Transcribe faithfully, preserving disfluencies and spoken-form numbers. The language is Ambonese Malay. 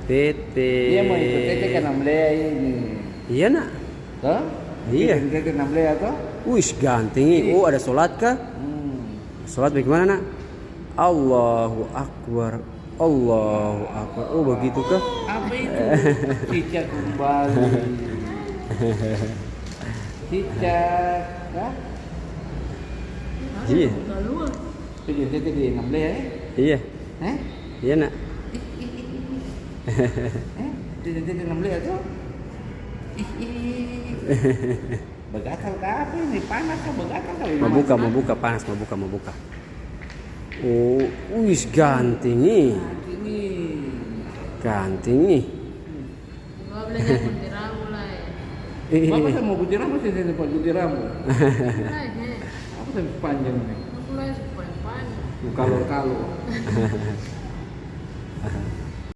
Tete. Dia mau ikut Tete ke Namlea ini. Iya, Nak. Toh? Iya. Ikut Tete Namlea, toh? Wis, ganteng, eh. Iya. Oh, ada sholat kah? Hmm. Sholat bagaimana, Nak? Allahu Akbar. Allahu Akbar. Oh, begitu kah? Apa itu? Cicak kembali. Cicak, ya? Iya. Itu jadi Tete di Namlea, eh? Iya. Eh? Iya, Nak. Ih, ih, ih, ih. Eh? Jadi Tete di Namlea tuh? Ih, ih, ih, ih. Bagatal ka apa ini? Panas ka bagatal ka bagaimana? Mau buka, mau buka, panas, mau buka, mau buka. Oh, wis, ganteng ni. Ganteng ni. Ganteng ni. Hmm. Gua belanja gunting rambut lah, ya. Eh, eh, Bapak eh. Saya mau gunting rambut, saya tidak sempat gunting rambut. Mulai, he. Apa saya panjang ni? Mulai supaya panjang. Kalau, kalau.